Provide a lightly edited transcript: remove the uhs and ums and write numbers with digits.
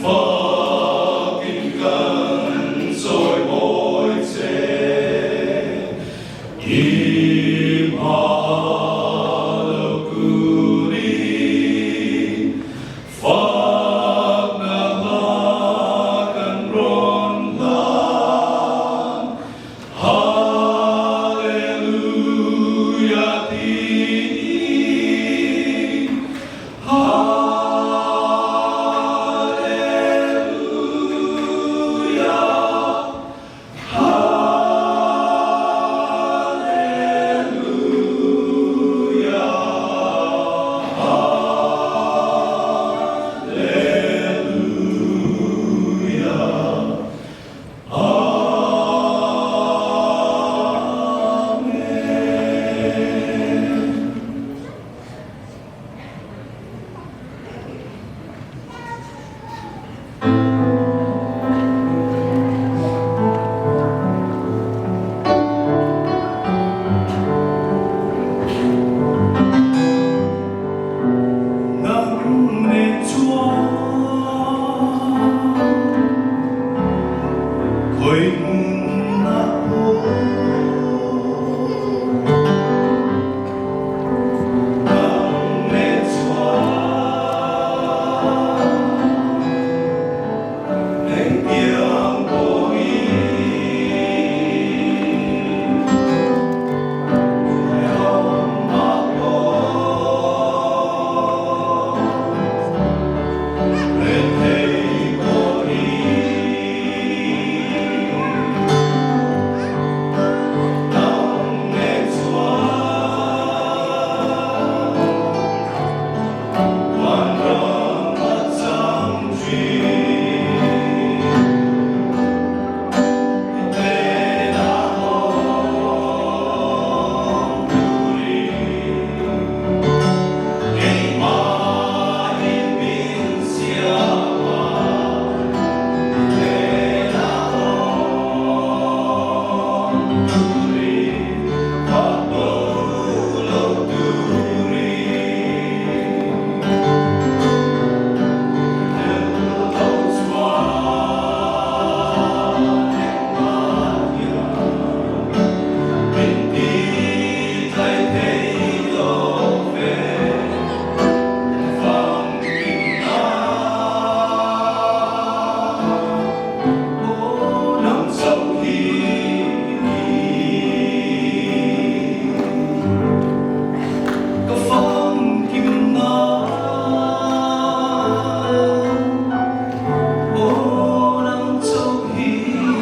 Fakin kan chawimawi che. I hma lo kunin fakna hla kan rawn hlan. Hallelujah tiin Hallelujah Hallelujah Hallelujah Amen. Nang nen chuan khawi hmunah pawh nang nen chuan engtiang pawhin hrehawm ah pawh rethei pawhin nang nen chuan vanram a chang thin. I hnenah awm turin keimahin min siam a, i hnenah awm turin ka bo lo turin. Tel lo chuan engmah hian min ti tlai thei lo ve, famkimna nang chauh hi ni. Ka famkimna aw nang chauh hi ni.